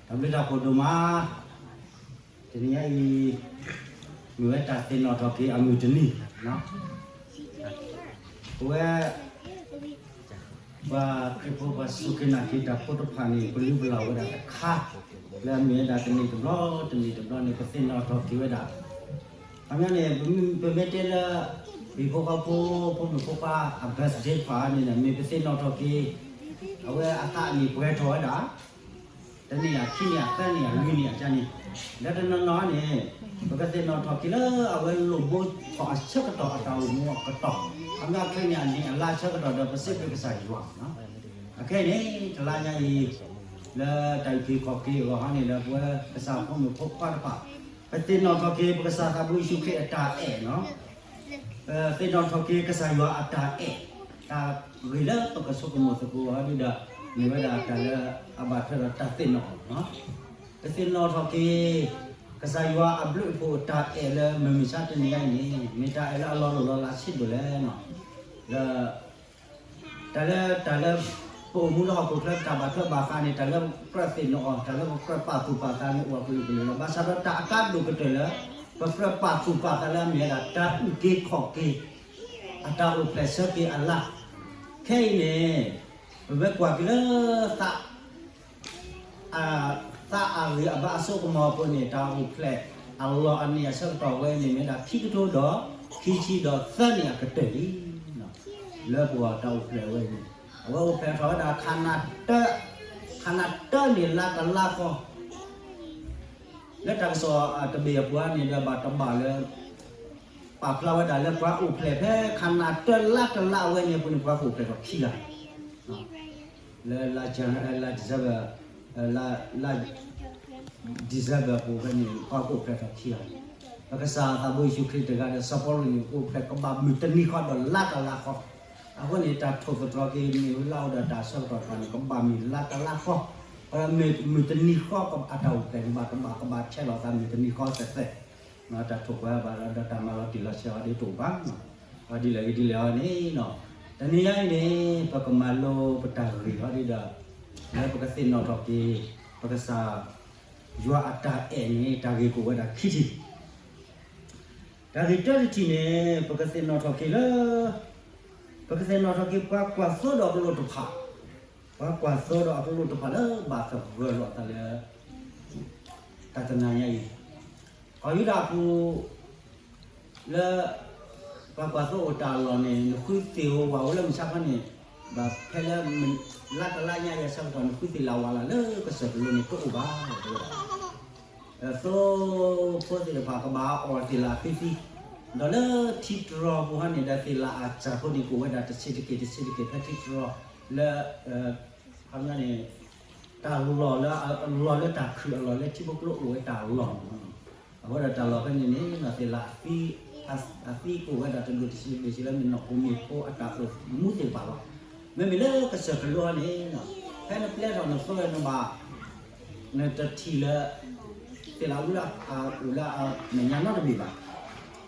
တၢ်ဘျုးတၢ်ဖှိၣ်ဒိၣ်မး, တနံၤညါအံၤ မ့ၢ်ဝဲတၢ်သ့ၣ်နီၣ်ထီၣ်က့ၤအမုၢ်တနံၤ, ပဝဲ ပှၤခရံာ်ဖိပှၤစူၢ်က့ၤနာ်က့ၤတၢ်ဖိတဖၣ်န့ၣ် ပလုၢ်ပလၢ်ဝဲဒၣ်တခါ, လၢအမ့ၢ်ဝဲဒၣ်တနံၣ်တဘျီ တနံၣ်တဘျီန့ၣ် ပသ့ၣ်နီၣ်ထီၣ်က့ၤဝဲဒၣ်, အခီပညီန့ၣ် ပမ့ၢ်တဲလၢ ပဟံၣ်ဖိဃီဖိ ဖိမုၣ်ဖိခွါအ birthday တဖၣ်န့ၣ် မ့ၢ်ပသ့ၣ်နီၣ်ထီၣ်က့ၤ အဝဲအသးအနံၣ်ပှဲၤထီၣ်ဝဲဒၣ် တနံၣ်ဧါ ခံနံၣ်ဧါ သၢနံၣ်ဧါ လွံၢ်နံၣ်ဧါန့ၣ်, လၢတနီၤနီၤန့ၣ် ပကသ့ၣ်နီၣ်ထီၣ်က့ၤလၢအဝဲလိၣ်ဘိထီၣ်အဆၢကတီၢ်အတၢ်အိၣ်မူအကတီၢ်, အခီပညီခဲအံၤန့ၣ်အလါဆၢကတီၢ်ဒီးပစံးဘျုးကစၢ်ယွၤ, အခဲအံၤန့ၣ် တလါညါအံၤ လၢတၢ်အုၣ်က့ၤခီၣ်က့ၤအဂီၢ်ဟီန့ၣ် လၢပဝဲကစၢ်ဖိမုၣ်ဖိခွါတဖၣ် ပသ့ၣ်နီၣ်ထီၣ်က့ၤပကစၢ်သးဘိယ့ၣ်ၡူးခရံာ်အတၢ်အဲၣ် သ့ၣ်နီၣ်ထီၣ်က့ၤကစၢ်ယွၤအတၢ်အဲၣ်, တၢ်ဂ့ၢ်လၢပကဆိကမိၣ်သကိးအီၤဒ်ဒီး မ့ၢ်ဝဲဒၣ်တၢ်လၢအဘၣ်ထွဲဒီးတၢ်သ့ၣ်နီၣ်အီၤ, ပသ့ၣ်နီၣ်ထီၣ်က့ၤ ကစၢ်ယွၤအဘျုးအဖှိၣ်အတၢ်အဲၣ်လၢမုၢ်မဆါတနံၤညါအံၤန့ၣ် မ့ၢ်တၢ်အဲၣ်လၢအလီၤလိၢ်လီၤလးဆံးဒိၣ်လဲၣ်, လၢ တၢ်လၢ တၢ်လၢ ပအိၣ်မူလၢဟီၣ်ခိၣ်ချၢတၢ်ဘၣ်ထွဲဘၣ်ဃးန့ၣ် တၢ်လၢပကြၢးသ့ၣ်နီၣ်အီၤ တၢ်လၢပကြၢးပာ်သူၣ်ပာ်သးန့ၣ် အိၣ်အကလုာ်ကလုာ်လီၤ. ဘၣ်ဆၣ်ဒီးတၢ်အကါဒိၣ်ကတၢၢ်လၢ ပကြၢးပာ်သူၣ်ပာ်သးလၢအမ့ၢ်ဝဲဒၣ် တၢ်အုၣ်က့ၤခီၣ်က့ၤ အတၢ်အိၣ်ဖျဲၣ်ဆၢက့ၤအလါ, ခဲအံၤန့ၣ် ပမ့ၢ်ကွၢ်က့ၤလၢသး သးအဂ့ၢ်အဘါအစိကမီၤအပူၤန့ၣ် တၢ်အိၣ်ဖျဲၣ်အလီၢ်အနံၣ်အဆၢကတီၢ်ဝဲန့ၣ် မ့ၢ်ဒၣ်ခံကထိဒီးခံဆံဒီးသၢနံၣ်အကတၢၢ်လံ, လၢပဂီၢ်တၢ်အိၣ်ဖျဲၣ်ဝဲန့ၣ် အဝဲအိၣ်ဖျဲၣ်ထီၣ်ဝဲဒၣ်ခါနၢ်တၢ, ခါနၢ်တၢန့ၣ်လါတလါဃီ လၢတၢ်ကစီၣ်တဘ့ၣ်အပူၤန့ၣ်ဒီး ဘၣ်တဘၣ်လၢ ပာ်ဖျါဝဲဒၣ်လၢပှၤအိၣ်ဖျဲၣ်ဖဲခါနၢ်တၢလါတလါအဝဲန့ၣ်အပူၤန့ၣ် ပှၤကအိၣ်ဖျဲၣ်ထီၣ်ခံဂၤ လၢလါ Jan လါ December လါ December အပူၤဖဲန့ၣ် ပှၤကအိၣ်ဖျဲၣ်ထီၣ်ခံဂၤ, ပကစၢ်သးဘိယ့ၣ်ၡူးခရံာ်တဂၤဒီးစီၤပီလူးန့ၣ် ကအိၣ်ဖျဲၣ်ကဘၣ်မုၢ်တနံၤဃီဒီးလါတလါဃီ, အဃိန့ၣ် တၢ်ထိၣ်သတြီၤက့ၤမ့ၢ်ဝဲလၢအအိၣ်ဒီးတၢ်ဆၢကတီၢ်တဖၣ်န့ၣ် ကဘၣ်မုၢ်လါတလါဃီ, မုၢ်တနံၤဃီအတၢ်အိၣ်ဖျဲၣ်န့ၣ် ဘၣ်တဘၣ်ကဘၣ်ဆဲးလီၤသးမုၢ်တနံၤဃီသဲးသဲး တၢ်ထိၣ်ကွဲးဘၣ်ဒီးတၢ်မၤလီၤတံၢ်လီၤဆဲးအီၤဒ်တအိၣ်ဘၣ်, အဒ်လဲၣ်ဂ့ၤဒ်လဲၣ်အီၤန့ၣ်, တနံၤညါအံၤန့ၣ် ပကမၤလိပတၢ်ဂ့ၢ်အီၤဒ်ဒီး လၢပကသ့ၣ်နီၣ်ထီၣ်က့ၤ ပကစၢ်ယွၤအတၢ်အဲၣ်န့ၣ် တၢ်ဂ့ၢ်ကအိၣ်ဝဲဒၣ်ခံထံၣ်, တၢ်ဂ့ၢ်တၢတထံၣ်န့ၣ် ပကသ့ၣ်နီၣ်ထီၣ်က့ၤလၢ ပကသ့ၣ်နီၣ်ထီၣ်က့ၤပှၤကွၢ်သိဒီးအကလူးတဖၣ်, ပှၤကွၢ်သိဒီးအကလူးတဖၣ်လၢဘၣ်သဂၢၢ်လီၤအသးလၢ တၢ်တနၤညါအံၤ, ကီၢ်ယူဒၤအပူၤ လၢ ပှၤကွၢ်သိအိၣ်တၢ်လီၢ်န့ၣ် နဃုသ့ၣ်ဧိၤဝၣ်ဧိၤလၢမုၢ်ဆါခီန့ၣ်, ဘၣ်ဖဲလၢ လါတလါညါအံၤအဆၢကတီၢ် နဃုသ့ၣ်လၢဝၣ်လၢ ကစၢၢ်ကလိန့ၣ်တအိၣ်ဘၣ်, သိဖိသ့ၣ်တဖၣ်ကဘၣ်အီၣ်သ့ၣ်လၣ်အသံသံ, ဒီးလၢထံတြီၤပူၤဟီန့ၣ်ဒီး သ့ၣ်လၣ်အစၢ်ဖိန့ၣ် ကအိၣ်ဝဲဒၣ်တဆံးတက့ၢ်တဆံးတက့ၢ်ဖဲထံတြီၤ လၢ ခီပညီန့ၣ် တၢ်လီၢ်လၢ အလီၢ်လၢတၢ်ခုၣ်အလီၢ်လၢထံဖိကျိအိၣ်ဝဲတၢ်လီၢ်န့ၣ်, အဃိဒီးတၢ်လီၢ်ဖဲန့ၣ်န့ၣ် သ့ၣ်လၣ်အသံ အသံကအိၣ်ဝဲဒၣ်တဒိၣ်တဆံးဘ့ၣ်ဆံးလၢမ့ၢ်နီၢ်ခိမ့ၢ်ဖိအတၢ်အိၣ်မူသ့ၣ်တဖၣ်လီၤ. မ့မ့ၢ်လၢကစၢၢ်ကလိန့ၣ် ဖဲနပျဲထီၣ်နသိဝဲနဘၣ် နတထံၣ်လၢ သ့ၣ်လၣ်အူလၢအအိၣ်လၢအမဲာ်ညါနီတဘ့ၣ်ဘၣ်,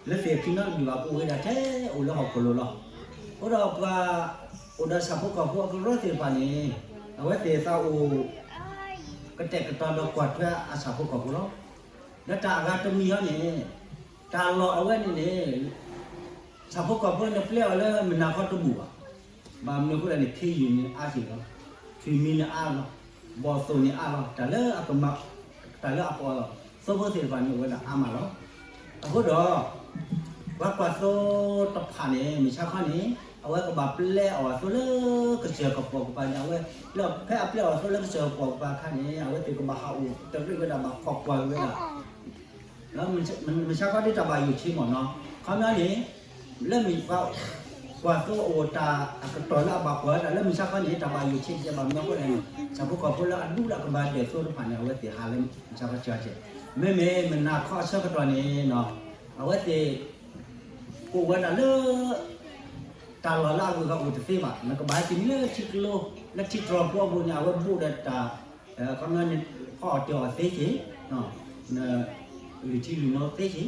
လၢသ့ၣ်အခံနီတဘ့ၣ်ဘၣ် ကအိၣ်ဝဲဒၣ်ထဲအိၣ်လၢဟီၣ်ခိၣ်လိၤလီၤ. အဃိဒီးပှၤ အိၣ်ဒီးဆၣ်ဖိကီၢ်ဖိအကရၢသ့ၣ်တဖၣ်န့ၣ် အဝဲသ့ၣ်သးအိၣ် ကတဲာ်ကတီၤဒီးကွၢ်ထွဲအဆၣ်ဖိကီၢ်ဖိလီၤ. ဒီးတၢ်အဂၤတမံၤဟီန့ၣ် တၢ်လီၢ်အဝဲန့ၣ်န့ၣ် ဆၣ်ဖိကီၢ်ဖိန့ၣ် ပျဲအီၤလၢမုၢ်နၤခီတဘူၣ်ဘၣ်. ဘၣ်မနုၤအဃိလဲၣ်န့ၣ် ခ့ယုၢ်န့ၣ်အါက့ၤလီၤ, ထွံၣ်မံၤန့ၣ်အါလီၤ, ဘီၣ်သိၣ်န့ၣ်အါလီၤ, တၢ်လၢအကမၤ တၢ်လၢအပီၣ်သိဖိသ့ၣ်တဖၣ်န့ၣ် အိၣ်ဝဲဒၣ်အါမးလီၤ. အဃိဒီး ပှၤကွၢ်သိတဖၣ်န့ၣ် မုၢ်ဆါခီန့ၣ် အဝဲကဘၣ်ပျဲအီၣ်အသိလၢကစၢၢ်ကပိာ်ကပၤန့ၣ် အဝဲ လၢဖဲအပျဲအီၣ်အသိလၢကစၢၢ်ကပိာ်ကပၤအခါန့ၣ် အဝဲသ့ၣ်ကဘၣ်ဟးအိၣ်တရံးဝဲဒၣ် ဘၣ်ခိးကွၢ်က့ၤဝဲဒၣ် မုၢ်ဆါခီဒ်တၢ်ဘၣ်ယိၣ်ဆံးမ့ၢ်နီၤ, ခီပညီန့ၣ် လၢမုၢ်ပှၤကွၢ်သိအအိၣ်တၢ်အကတီၢ်လၢအဘၣ်ကွၢ်ဝဲဒၣ်လၢမုၢ်ဆါခီန့ၣ် တၢ်ဘၣ်ယိၣ်ဆံးကဲဘၣ်မနုၤအဃိလဲၣ်န့ၣ် ဆၣ်ဖိကီၢ်ဖိလၢအဒူလၢအကဘၣ်ဒဲးသိတဖၣ်န့ၣ် အဝဲသ့ၣ်ဟးလၢမုၢ်ဆါခီစှၤကဲး, မ့မ့ၢ်မုၢ်နၤခီအဆၢကတီၢ်န့ၣ် အဝဲသ့ၣ် ကအိၣ်ဝဲဒၣ်လၢ တၢ်လီၢ်လၢအဂုၤအဂၤအိၣ်တသ့ဘၣ်, နကဘၣ်ဟဲက့ၤမံလၢထံကျိ လၢထံတြီၤဖိအပူၤန့ၣ် အဝဲဘူးဒီးတၢ် ခီပညီန့ၣ် ဖီအီၣ်တ့ၢ်အီၣ်သ့က့ၤ, လုၢ်ထံလုၢ်နိသ့က့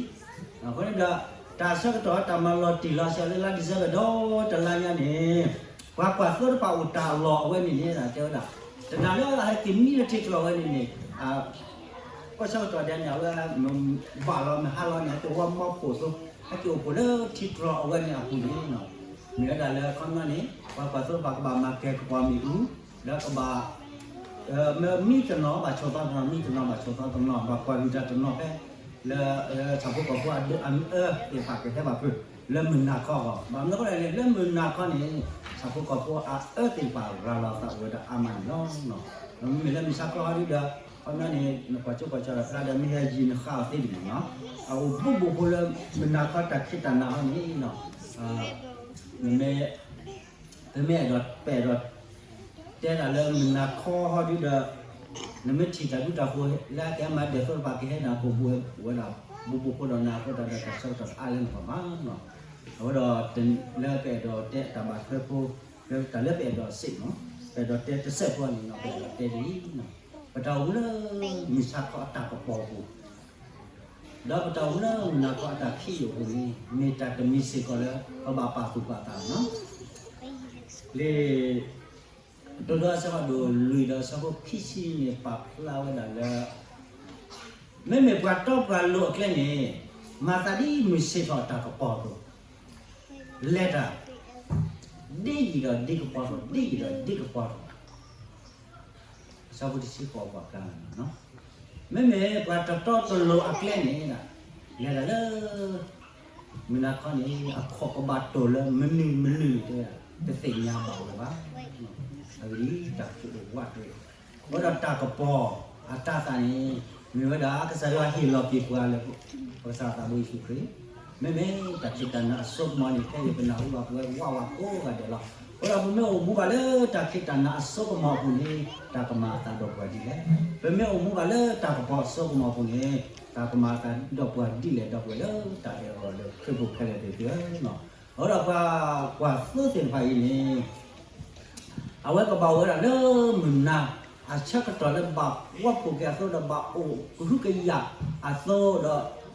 ၤ, အဃိန့ၣ်ဒီး တၢ်ဆၢကတီၢ်တၢ်မၤလီၤတံၢ်လီၤဆဲးလၢလါ December ဒီးတလါညါန့ၣ် ပှၤကွၢ်သိတဖၣ်အိၣ်တၢ်လီၢ်အဝဲန့ၣ်န့ၣ် တဲဝဲဒၣ် တနၤလၢအဟဲက့ၤမံလၢထံတြီၤဝဲန့ၣ်န့ၣ် အ ကီၢ်ဆၢကတီၢ်ဒဲးန့ၣ် အဝဲမ့ၢ်ဘၣ်လီၤမ့ၢ်ဟါလီၤန့ၣ် တဝီမီဖိးသိ ဟဲက့ၤအိၣ်ဖှိၣ်လၢထံတြီၤအဝဲန့ၣ်အပူၤန့ၣ် မ့ၢ်ဝဲဒၣ်လၢခီပညီန့ၣ် ပှၤကွၢ်သိပှၤကဘၣ်မၤကဲၤကပီၤမ့ၣ်အူ လၢကဘၣ် မ့ၢ်မံတနီၤဘၣ်ဆိးသီတနီၤ မံတနီၤဘၣ်ဆိးသီတနီၤ ဘၣ်ကွၢ်ဂံၢ်တၢ်တနီၤဖဲ လၢ ဆၣ်ဖိကီၢ်ဖိအဒၢးအအၢသ့ၣ်တဖၣ်ကဟဲဘၣ်ဖုး လၢမုၢ်နၤခီအဂီၢ် ဘၣ်မနုၤအဃိလဲၣ်န့ၣ် လၢမုၢ်နၤခီန့ၣ် ဆၣ်ဖိကီၢ်ဖိအအၢသ့ၣ်တဖၣ်ရၤလီၤအသးအိၣ်ဝဲဒၣ်အါမးန့ၣ်လီၤ. မ့မ့ၢ်လၢမုၢ်ဆါခီဟီဒုဒီး ခီပညီန့ၣ် နကွၢ်စိကွၢ်ကီၤဒီးဖျါဒီးမ့ၢ်ဟဲယံၤနဃါအီၤသ့တမံၤနီၤ အအိၣ်ဘူးဘူးဖိလၢ မုၢ်နၤခီတၢ်ခံးတၢ်နၤဟီန့ၣ် နမ့ၢ် ပမ့ၢ်အဲၣ်ဒိး ပအဲၣ်ဒိး တဲဒၣ်လၢမုၢ်နၤခီဟီဒုဒီး နမ့ၢ်ထံၣ်တၢ်ဒူတၢ်ဃိၤလၢအကဲမၤဒဲးသိတဖၣ်ကဟဲနၤအပူၤ ဘူးဝဲဒၣ် ဘူးဘူးဖိဒီးနၤအဃိသတးဒီး တၢ်ဆၢကတီၢ်တအါလၢနပှၤဘၣ်နီၤ အဃိဒီး လၢပအဲၣ်ဒိးတဲတၢ်ဘၣ်ထွဲဖိ လၢတၢ်လၢပအဲၣ်ဒိးစံးနီၤ ပအဲၣ်ဒိးတဲတစဲးဖိန့ၣ်နီၤ ပအဲၣ်ဒိးတဲဒ်အံၤ ပတၢ်အိၣ်မူလၢ မုၢ်ဆါခီအတၢ်ကပီၤအပူၤ ဒီးပတၢ်အိၣ်မူလၢမုၢ်နၤခီအတၢ်ခံးအံၤအပူၤန့ၣ် မ့ၢ်တၢ်တမံၤစ့ၢ်ကီးလၢ ပဘၣ်ပာ်သူၣ်ပာ်သးနီၤ လံာ် ကတိၤဒိအဆၢဖးဒိၣ်လွံၢ်ဒီးအဆၢဖိခံဆံန့ၣ် ပာ်ဖျါဝဲဒၣ်လၢ မ့မ့ၢ်ပှၤတီပှၤလိၤအကျဲန့ၣ် မၤသးဒ်မုၢ်ဆ့ၣ်ထီၣ်အတၢ်ကပီၤအသိး လဲၤတၢ် ဒ်ယံာ်ဒီးဒ်ကပီၤထီၣ် ဒ်ယံာ်ဒီးဒ်ကပီၤထီၣ် အဆၢဖိတဆံဃိးပှၤကျါန့ၣ်လီၤ. မ့မ့ၢ်ပှၤတတီတလိၤအကျဲန့ၣ် လဲၤတၢ်လၢ မုၢ်နၤခီန့ၣ် အခီၣ်ကဘၣ်တိာ်လၢမနုၤမနုၤန့ၣ်တဲ တသ့ၣ်ညါဘၣ်ဝဲဘၣ်. အဂ့ၢ်ဒ်အံၤ, တၢ်ကဝးတရံး အဃိဒီးတၢ်ကပီၤအတၤသၣ်န့ၣ် မ့ၢ်ဝဲဒၣ်ကစၢ်ယွၤဟ့ၣ်လီၤက့ၤပှၤလၢ ပကစၢ်သးဘိယ့ၣ်ၡူးခရံာ်, မ့မ့ၢ်တၢ်ခံးတၢ်နၤအစိကမီၤန့ၣ် ခဲအံၤပနၢ်ဟူဘၣ်ပဝဲဝးဝးကိးဂၤဒဲးလီၤ. အဃိဒီးပမ့ၢ်အိၣ်မူဘၣ်လၢတၢ်ခံးတၢ်နၤအစိကမီၤအပူၤန့ၣ် တၢ်ကမၤအသးဒီးပှၤဒ်လဲၣ်. ပမ့ၢ်အိၣ်မူဘၣ်လၢတၢ်ကပီၤအစိကမီၤအပူၤန့ၣ် တၢ်ကမၤအသးဒီးပှၤဒ်လဲၣ်ဒီးပှၤလၢတၢ်အဲၣ်အီၤလၢခရံာ်ဖိခဲလၢာ်သ့ၣ်သုဧၢ. အဃိဒီးပှၤကွၢ်သိသ့ၣ်တဖၣ်အံၤန့ၣ် အဝဲကဘၣ်အိၣ်ဝဲဒၣ်လၢမုၢ်နၤ အဆၢကတီၢ်လၢဘၣ်ဝီဖှိၣ်က့ၤအသိးဒီးဘၣ်အိၣ်ကဟုကယာ်အသိးဒီး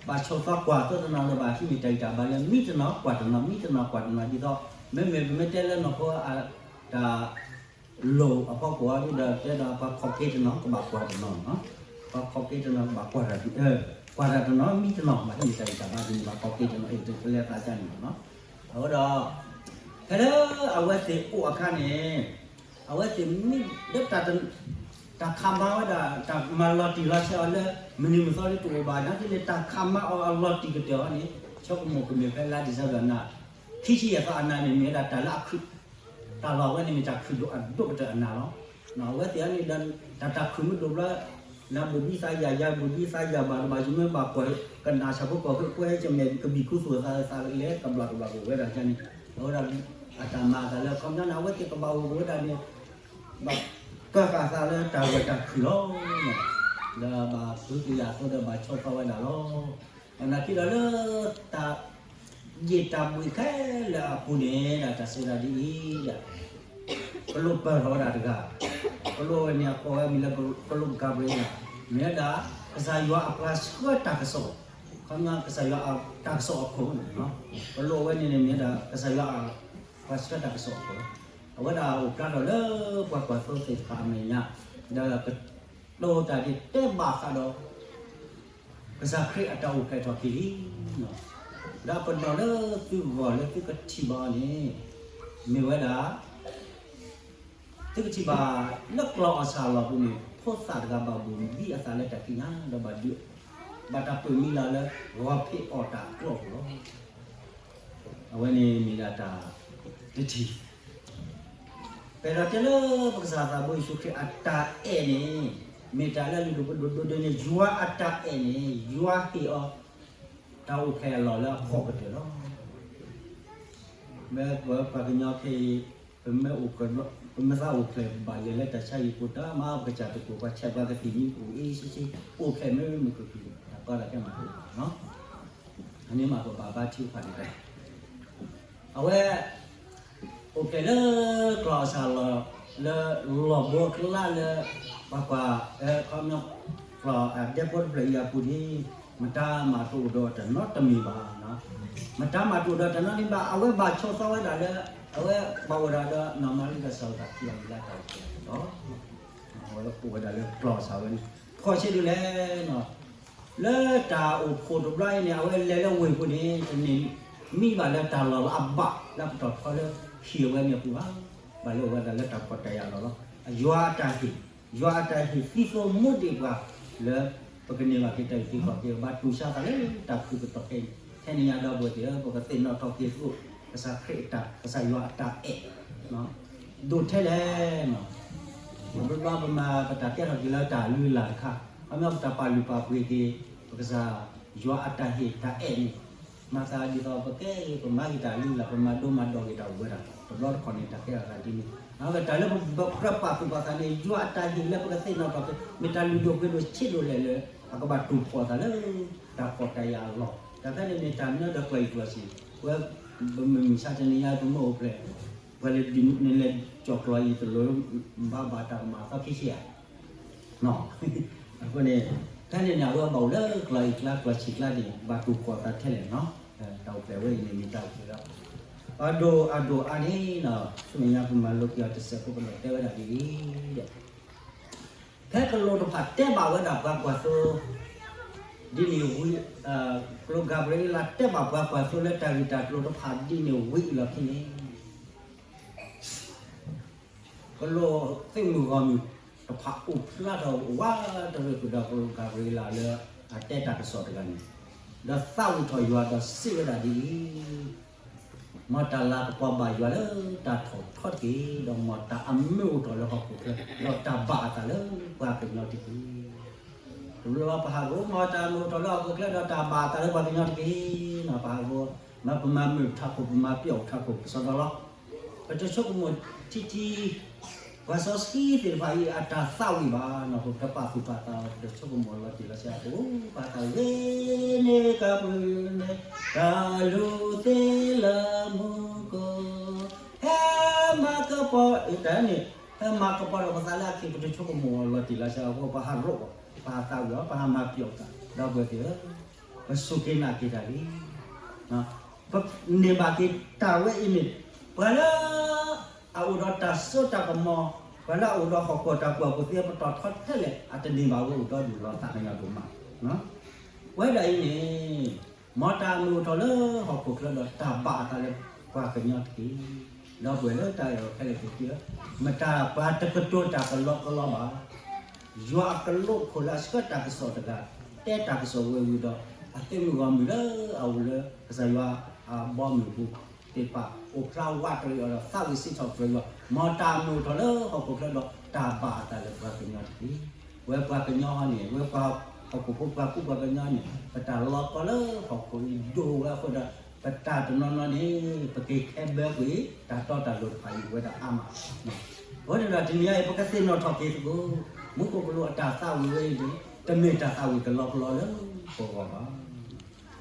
ဘၣ်ဆိးသီကွၢ်အသိးတနီၤဒီးဘၣ်ဟံးန့ၢ်တၢ်ဂံၢ်တၢ်ဘါလၢမံတနီၤကွၢ်တနီၤ မံတနီၤကွၢ်တနီၤဒ်သိး မ့မ့ၢ်ပမ့ၢ်တဲလၢနီၢ်ခိအတၢ် လိၣ်အဖီခိၣ်အီၤဒ်ဒီး တဲဒီးပှၤခီၣ်က့တနီၤ ကဘၣ်ကွၢ်တနီၤ, ပှၤခီၣ်က့တနီၤ ကဘၣ်ကွၢ်တၢ် ကွၢ်တၢ်တနီၤ မံတနီၤ ဘၣ်ဟံးန့ၢ်တၢ်ဂံၢ်တၢ်ဘါဒ်န့ၣ် ဘၣ်ခီၣ်က့တနီၤ အ့ၣ် တကလဲၤသးဒ်န့ၣ်လီၤ. အဃိဒီး ဖဲလၢအဝဲသ့ၣ်အိၣ်အခါန့ၣ် အဝဲသ့ၣ်မ့ၢ်လၢ တၢ်ခးမါဝဲဒၣ် တၢ်မၤလီၤတံၢ်လီၤဆဲးအီၤလၢ မနုၤမသီလၢတအိၣ်ဘၣ် နာ်က့န့ၣ် တၢ်ခးမါအီၤအလီၤတံၢ်ကတၢၢ်အီၤန့ၣ် ဆိကမိၣ်ကမ့ၢ်ဖဲလါဒံၣ်စဲဘၢၣ်နၤ ခံဆံယဲၢ်သီအနၤန့ၣ် မ့ၢ်ဝဲဒၣ်တၢ်လၢအခုၣ် တၢ်လီၢ်ဝဲန့ၣ်မ့ၢ်တၢ်ခုၣ်ဒိၣ်အဒိၣ်ကတၢၢ်အနၤလီၤ. အဝဲသ့ၣ်အံၤန့ၣ်ဒီး တၢ်တၢ်ခုၣ်မ့ၢ်ဒိၣ်ဘျီ နဘိၣ်ဒံသးယၤ ယၤဘိၣ်ဒံသးယၤဘၣ်တဘၣ် ယမ့ၢ်ဘၣ်ကွၢ်ကနၣ်ဆၣ်ဖိကီၢ်ဖိ ကွဲကမဲာ်ကဘံၣ်ခူသူၣ်အသး သးလဲၤတဘျီတဘျီကဝဲဒၣ်န့ၣ် အဝဲဒၣ် အတၢ်မၤအသးလၢ ခီပညီန့ၣ် အဝဲသ့ၣ်ကဘၣ်အိၣ်ကဝဲဒၣ်န့ၣ် ဘၣ်ကၢဃာ်သးလၢတၢ်ဂၢၢ်တၢ်ခုၣ်လီၤ. ဒီးဘၣ်ဖုကယာ်အသိးဒီးဘၣ်ဆိးသီဝဲဒၣ်လီၤ. နာ်က့ဒီးလၢ တၢ် ယံာ်တၢ်ဘှံးခဲလၢာ်အပူၤန့ၣ် ဒ်တၢ်စံးဒ်အံၤဒီး ကလိၣ်ပၢၢ်ထီၣ်ဝဲဒၣ်တဂၤ, ကလိၣ်ဝဲန့ၣ် အကိးဝဲမံၤလၢ ကလိၣ်ကကၤဘြံၤဧလး, မ့ၢ်ဝဲဒၣ် ကစၢ်ယွၤအပှၤဆှၢတၢ်ကစီၣ်, ခီပညီကစၢ်ယွၤအတၢ်ကစီၣ်အခိၣ်န့ၣ်, ကလိၣ်ဝဲန့ၣ်န့ၣ် မ့ၢ်ဝဲဒၣ် ကစၢ်ယွၤအပှၤဆှၢတၢ်ကစီၣ်အခိၣ်, အဝဲဒၣ်အိၣ်ဖျါထီၣ်လၢပှၤကွၢ်သိသ့ၣ်တဖၣ်အမဲာ်ညါ, ဒီးကတိၤတၢ်ဒ်တဲဘၣ်ဃးဒီး ကစၢ်ခရံာ်အတၢ်အိၣ်ဖျဲၣ်ထီၣ်က့ၤလံ. ဒီးပနီၣ်လၢသုဂီၢ်လၢသုကထံၣ်ဘၣ်အီၤန့ၣ် မ့ၢ်ဝဲဒၣ် သုကထံၣ်ဘၣ်လၢကျီၢ်အီၣ်ဆၣ်အလီၢ်ပူၤန့ၣ် ဖိသၣ်တဂၤဘၣ်ဘိၣ်ဘံအသးလၢတၢ်ခံးနၤ ဒီးဘၣ်ဒုး ဘၣ်တၢ်ပၢၢ်မံလီၤလၢ ဂီၤဖံးအီၣ်တၢ်အကျိၤအပူၤလီၤ. အဝဲန့ၣ်မ့ၢ်ဒၣ်တၢ်တထံၣ် ပအဲၣ်ဒိးတဲလၢပကစၢ်သးဘိယ့ၣ်ၡူးခရံာ်အတၢ်အဲၣ်န့ၣ် မ့ၢ်တၢ်လၢအလုၢ်ဒိၣ်ပှ့ၤဒိၣ်ဒိၣ်ဒိၣ်န့ၣ် ယွၤအတၢ်အဲၣ်န့ၣ် ယွၤဟ့ၣ်အီၤ တၢ်အိၣ်ဖျဲၣ်အလီၢ်လၢအဖှီၣ်ကတၢၢ်လီၤ. မ့ၢ်ပပှၤကညီခဲအံၤ ပမ့ၢ်အိၣ်ဖျဲၣ် ပမ့ၢ်သးအိၣ်ဖျဲၣ်ဘၣ်လဲၤလၢတၢ်ဆါဟံၣ်ပူၤတၢ်မၤ ပကစၢ်တကိး ပှၤဆဲးပှၤကသံၣ်မံအိၣ်အ့ၣ်ဆ့ဆ့ အိၣ်ဖျဲၣ်မ့ၢ်မုၢ်ကကလုာ် တၢ်ကီတၢ်ခဲမၤတအိၣ်ဘၣ်နီၤ. အန့ၣ်မးပဘၣ်ဘါထုကဖၣ်ဒ်လဲၣ် အဝဲ အိၣ်ဖျဲၣ်လၢကျီၢ်အီၣ်ဆၣ်အလီၢ်လၢ လီၢ်ဘိအကျါလၢ ပှၤကွၢ် ခီပညီ ကျီၢ်အဒဲဖိတဖျၢၣ်အံၤအပူၤန့ၣ် မတၤမၤတအိၣ်ဒီးတနီတမံၤဘၣ်. မတၤမၤတအိၣ်ဒီးတနီတမံၤဘၣ် အဝဲဘၣ်ဆိးသီဝဲဒၣ်လၢ အဝဲဘၣ်အိၣ်ဒၣ်ဒီးနီၢ်မၤရံဒီးစီၤယိၤသးခံဂၤလၢတၢ်အိၣ်ဖျဲၣ်အလီၢ် အဝဲအိၣ်ဝဲဒၣ်လၢကျီၢ်အီၣ်ဆၣ်ဝဲန့ၣ် ခီဆ့ဒုးလဲၣ်, လၢတၢ်အိၣ်ဖှိၣ်တဘျီအံၤန့ၣ် အဝဲလဲၤလၢဝ့ၢ်ပူၤန့ၣ် တန့ၢ်မံဘၣ်လၢတၢ်လီၢ်လၢအဘၣ်လၢပတီၢ်ထီလၢဟံၣ်အဝဲန့ၣ်အပူၤဘၣ်. ဘၣ်လၢအဝဲဒၣ်လၢတၢ်ဖှီၣ်တၢ်ယာ်လီၢ်လီၤ. ယွၤအတၢ်ဟ့ၣ်, ယွၤအတၢ်ဟ့ၣ်သံသိမူဒံးပှၤလၢ ပကန့ၢ်ဘၣ်က့ၤတၢ်အုၣ်က့ၤခီၣ်က့ၤ ဘၣ်တူၢ်ဆါသးလၢတၢ်ခုၣ်ကတီၢ်ခဲအံၤန့ၣ် ထဲန့ၣ်ညါဒီပုၢ်ဝဲၢ်သ့ၣ်ဧၢ, ပကသ့ၣ်နီၣ်ထီၣ်က့ၤသကိး ကစၢ်ခရံာ်အတၢ်, ကစၢ်ယွၤအတၢ်အဲၣ် ဒိၣ်ထဲလဲၣ်. ပဘျီဘျီပမၤပတၢ်ကဲထီၣ်က့ၤလၢတၢ်လုၢ်လၢ်တခါ, ခီပညီပတၢ်ပာ်လုၢ်ပာ်ပှ့ၤက့ၤ ပကစၢ်ယွၤအတၢ်ဟ့ၣ်တၢ်အဲၣ်န့ၣ်, မၤသးဒ်သိးပကဲက့ၤ ပမၤက့ၤတၢ်လုၢ်လၢ် ပမၤဒိမၤဒိးက့ၤတၢ်အိၣ်ဝဲဒၣ် တဘျီတခီၣ်န့ၣ် တၢ်ကဲထီၣ်သးဒ်န့ၣ်, အဝဲတၢ်လၢပကြၢးပာ်သူၣ်ပာ်သးန့ၣ် ယွၤအတၢ်ဟ့ၣ်လၢပကသ့ၣ်နီၣ်ထီၣ်က့ၤ မ့ၢ်တၢ်လုၢ်ဒိၣ်ပှ့ၤဒိၣ်ဆံးဒိၣ်လဲၣ်လၢ အကဘၣ်တူၢ်ဖှီၣ်သးလၢ တၢ်ဖှီၣ်တၢ်ယာ်အလီၢ်, တၢ်ဖဲန့ၣ်မ့ၢ်တၢ်မ့ၢ်ဒီးကျီၢ်အံၤကျီၢ်ဆံး, ဝဲ ပမုၢ်မဆါတနံၤညါပမ့ၢ်အိၣ်ဖျဲၣ်, ပှၤလၢဒ်န့ၣ်လဲၤကၠီၣ်ကျီၢ်အံၤတလိၣ် ဘၣ်ဘၣ်တၢ်ကမၣ်သီခံဆံဧါ အဃိန့ၣ် ဖဲန့ၣ်န့ၣ် အဝဲဘၣ်အိၣ်လၢကျီၢ်အံၤကျါ ကျီၢ်ဆံးကျါန့ၣ် ဘၣ်တူၢ်ဖှီၣ်သးထဲလဲၣ်နီၤ, တၢ်အိၣ်ဖျဲၣ်ဝဲအံၤန့ၣ်မ့ၢ်တၢ်အိၣ်ဖျဲၣ်လၢ အဒိၣ်အဒိၣ်အါန့ၣ်နီၤ, ဆူမဲာ်ညါပမၤလိက့ၤအီၤတစဲးဖိကဒီးတဲဝဲဒၣ်ဒ်အံၤ, ဖဲကလူးတဖၣ်တဲဘၣ်ဝဲဒၣ်ပှၤကွၢ်သိ ဒ်န့ၣ်ဝံၤ, ကလူးကၤဘြံၤအ့လးတဲဘၣ်ပှၤကွၢ်သိလၢတၢ်ဂ့ၢ်တၢ်ကျိၤတဖၣ်ဒ်န့ၣ်ဝံၤအလီၢ်ခံန့ၣ် ကလူးသ့ၣ်မုၢ်ဂီၢ်မုၢ်တဖၣ်အိၣ်ဖျါထီၣ်ဝး တရံးဃုာ်ဒီးကလူးကၤဘြံၤအ့လးလၢ အတဲတၢ်ကစီၣ်တဂၤန့ၣ်, ဒီးသးဝံၣ်ထီၣ်ယွၤဒီးစံးဝဲဒၣ်ဒ်အံၤ, မ်တၢ်လၤကပီၤဘၣ်ယွၤလၢတၢ်ထီၣ်ထီတက့ၢ်, ဒီးမ်တၢ်အမုာ်အိၣ်ထီၣ်လၢဟီၣ်ခိၣ်ချၢ ဒီးတၢ်ဘၣ်အသးလၢပှၤကညီတက့ၢ်. တဘျီပဟးဂီၤ မ်တၢ်အမုာ်အိၣ်ထီၣ်လၢဟီၣ်ခိၣ်ချၢ ဒီးတၢ်ဘၣ်အသးလၢပှၤကညီတက့ၢ်. ပဟးဂီၤ မ့ၢ်ပမၤမုာ်ထးခိၣ် ပမၤပျီၣ်ထးခိၣ်ကစီဒီလီၤ. ပတဆိကမိၣ်ထံထံ ပှၤစီဆှံသ့ၣ်တဖၣ်အံၤ အတၢ်သးဝံၣ်ဘၣ်နီၤ, ပတပာ်သူၣ်ပာ်သး ပတဆိကမိၣ်လီၤတံၢ်လီၤဆဲးအပူၤ ပာ်သးဂ့ၤန့ၢ်ကပၤန့ၣ် တၢ်လူၤသ့လၢမူခိၣ် ဟဲမၤကပီၤ တၢ်န့ၣ် ဟဲမၤကပီၤဒီးပသးလၢအခံ ပတဆိကမိၣ်လီၤတံၢ်လီၤဆဲးအဃိ ပဟးရိၣ် ပဟးသးဝံၣ်အီၤ ပဟးမၤပျီၣ်အီၤတၢ် ဒီပုၢ်ဝဲၢ်သ့ၣ်ဧၢ, ပစူၢ်က့ၤနာ်က့ၤတၢ်လံ. ပန့ၢ်ဘၣ်က့ၤတၢ်ဝဲအံၤန့ၣ် ပှၤလၢ အအိၣ်ဒီးတၢ်စိတၢ်ကမီၤ, ပှၤလၢအအိၣ်ဒီးဟီၣ်ခိၣ်တၢ်ကူၣ်ဘၣ်ကူၣ်သ့ ပတီၢ်ထီထဲလဲၣ် အတန့ၢ်ဘၣ်ဝဲအိၣ်ဒီဒူၣ်လီၤ သးကညီၤဒိၣ်မး. ပဝဲဒၣ်အံၤန့ၣ် မ်တၢ်မုာ်အိၣ်ထီၣ်လၢဟီၣ်ခိၣ်ချၢဒီးတၢ်ဘၣ်အသးလၢပှၤကညီတက့ၢ်. ဒီပုၢ်ဝဲၢ်လၢတၢ်အဲၣ်အီၤခဲလၢာ်ခဲဆ့, မတၤပှၤတကတိၤတၢ်ကလီကလီဘၣ် ယွၤအကလူးခိၣ်လၢအဆှၢတၢ်ကစီၣ်တဂၤ တဲတၢ်ကစီၣ်ဝဲဝံၤဒီး အသးမုၢ်ဂီၢ်မုၢ်လၢအအိၣ်လၢကစၢ်ယွၤအဘီအမုၢ်ပူၤသ့ၣ်တဖၣ် အိၣ်ဖျါဝးတရံးအီၤဒီး သးဝံၣ်စံးထီၣ်ပတြၢၤယွၤ, မ်တၢ်မုာ်ထီၣ်လၢဟီၣ်ခိၣ်ချၢဒီးတၢ်ဘၣ်အသးလၢပှၤကညီတက့ၢ်. ဝဲပှၤကညီဟီန့ၣ် ဝဲပှၤဟီၣ်ခိၣ်ဖိပှၤကူပှၤကညီန့ၣ် ပတၢ်လီၤကီလၢဟီၣ်ခိၣ်အံၤဒိၣ်ဝဲအဃိဒီး ပတၢ်တနီၤနီၤန့ၣ် ပက့ၤခဲဘၢကွံာ် တၢ်တီတၢ်လိၤတဖၣ်အံၤဝဲဒၣ်အါမး. အဃိန့ၣ်ဒီးတနံၤအံၤ ပကသ့ၣ်နီၣ်ထီၣ်က့ၤသကိး မူခိၣ်ကလူးအတၢ်သးဝံၣ်ဝဲအံၤန့ၣ် တမ့ၢ်တၢ်သးဝံၣ်ကလီကလီလၢပဂီၢ်ဘၣ်.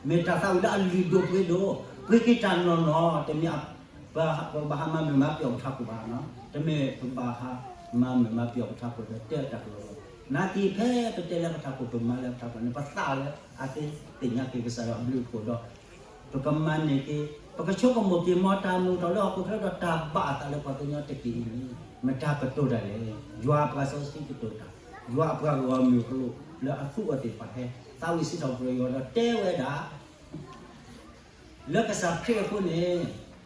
မ့ၢ်တၢ်သးဝံၣ်လၢအလုၢ်ဒိၣ်ပှ့ၤဒိၣ်, ပှ့ၤက့ၤတၢ်နီၢ်နီၢ်, တမ့ၢ်ပဘၣ်ဟးမၤမုာ်မၤပျီၣ်ပထးခိၣ်ဘၣ်, တမ့ၢ်ပဘၣ်ဟးမၤမုာ်မၤပျီၣ်ပထးခိၣ်ဒီးတဲတၢ်ကလီလီၤ. နာ်က့ဖဲပတဲလၢပထးခိၣ် ပမၤလၢပထးခိၣ်န့ၣ် ပသးလၢအသ့သ့ၣ်ညါက့ၤကစၢ်ယွၤအဘျုးအဖှိၣ်ဒီး ပကမၤန့ၢ်က့ၤ, ပကဆိကမိၣ်က့ၤ မ်တၢ်မုာ်ထီၣ်လၢဟီၣ်ခိၣ်ချၢဒီးတၢ်ဘၣ်အသးလၢပှၤကညီတက့ၢ်အံၤန့ၣ် မတၤကတိၤတၢ်လဲၣ်. ယွၤအပှၤစီဆှံကတိၤတၢ်, ယွၤအပှၤဂီၢ်မုၢ်ကလူးလၢအသူအီၤသ့ၣ်တဖၣ်ဟဲ သးဝံၣ်စံးထီၣ်ပတြၢၤယွၤဒီးတဲဝဲဒၣ် လၢကစၢ်ခရံာ်အဃိန့ၣ်